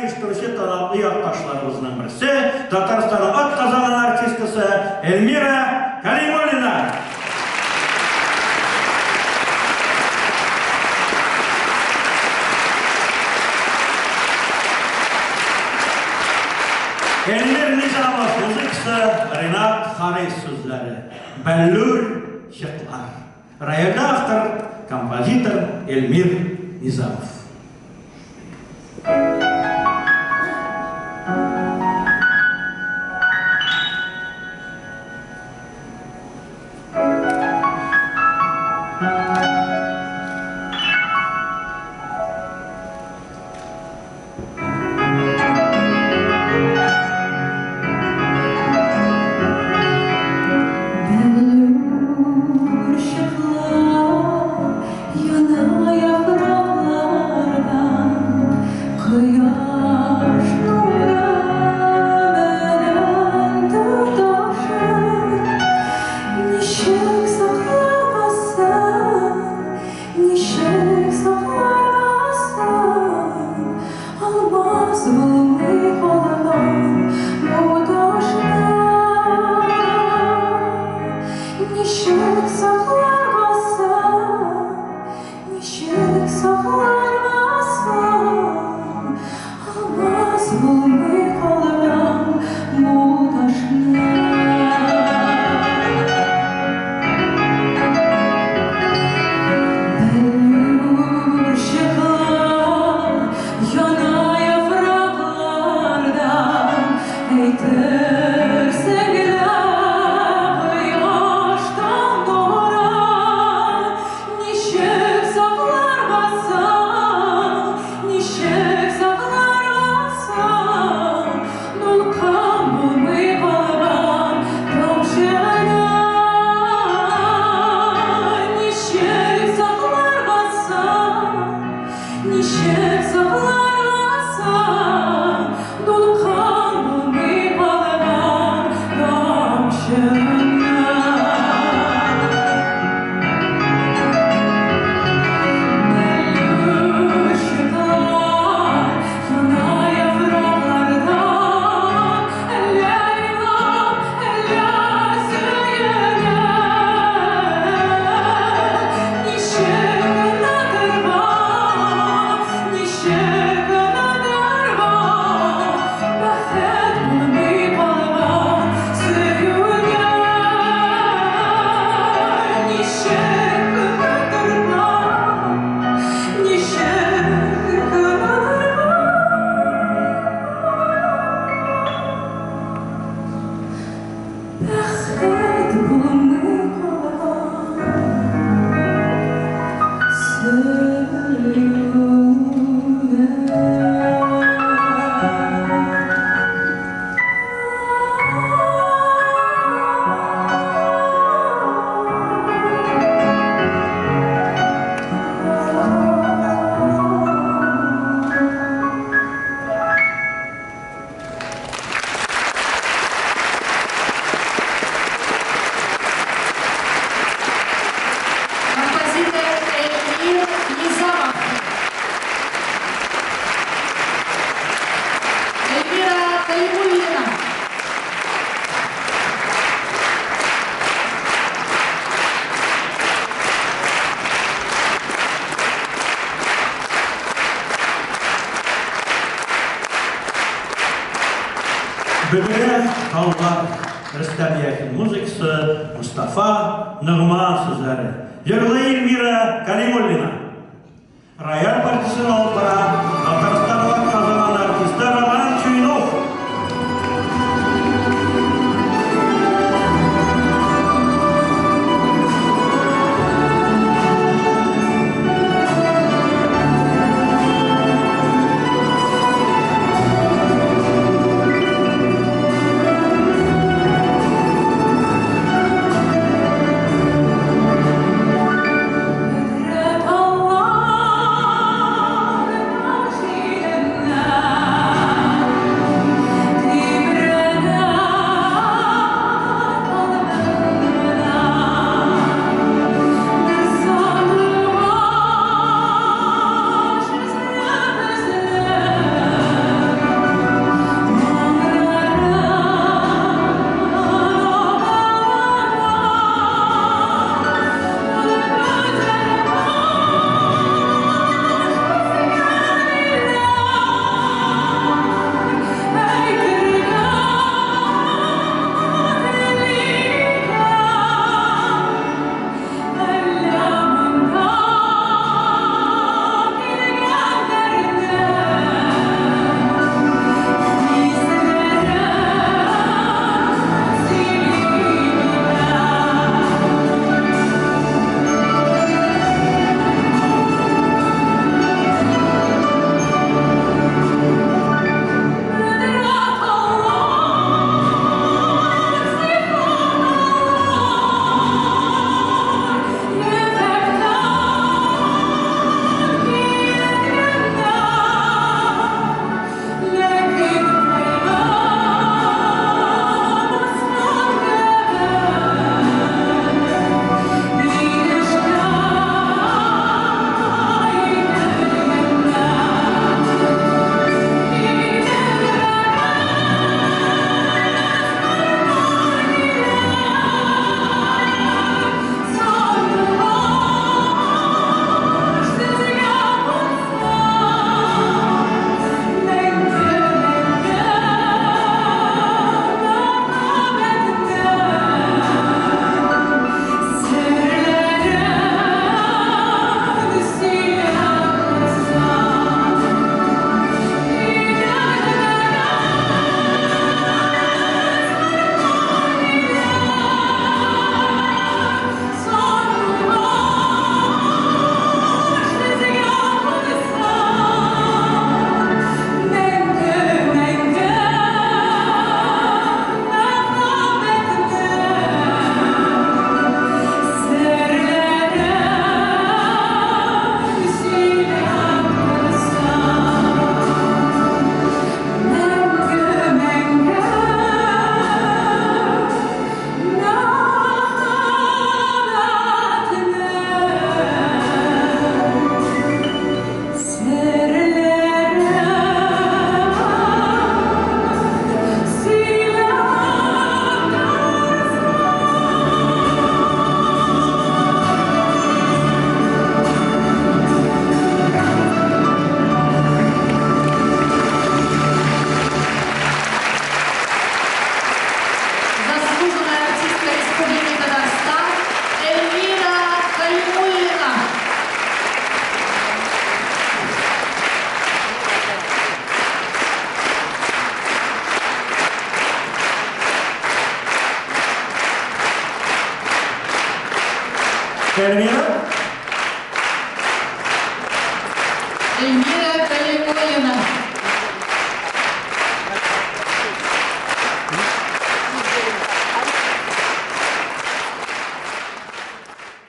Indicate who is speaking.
Speaker 1: оештыручы талантлы якташларыбызның берсе, Татарстанның атказанган артисткасы Эльмира Калимуллина. Эльмир Низамов музыкасы, Ренат Харис сүзләре. Бәллүр чыклар. Рояльдә автор, композитор Эльмир Низамов.
Speaker 2: Бәллүр чыклар яна яфраклардан, Кояш нуры белән тоташыр. Ничек сакларгасың, ничек сакларгасың, Алмаз булмый калган бу ташны. Ничек сакларгасың, ничек сакларгасың, Алмаз булмый калган бу ташны. Бәллүр чыклар яна яфраклардан, Әйтерсең лә кояштан нуры. Ничек сакларгасың, ничек сакларгасың, Дулкын булмый калган тамчыны. Ничек сакларгасың, ничек сакларгасың, Дулкын булмый калган тамчыны. Бәллүр чыклар яна яфраклардан, Әллә елап, әллә сөенеп. Ничек онытырга, ничек онытырга, Бәхет булмый калган сөюне. Ничек онытырга, ничек онытырга, Бәхет булмый калган сөюне.
Speaker 3: Композитор Эльмир Низамов. Эльмира Калимуллина.
Speaker 1: Бөдрә таулар, Рөстәм Яхин музыкасы, Мостафа Ногман сүзләре. Җырлый Эльмира Калимуллина. Рояль партиясен алып бара Татарстанның атказанган артисты Роман Чуйнов.
Speaker 2: Бөдрә таллар
Speaker 1: Эльмира.
Speaker 3: Эльмира Калимуллина.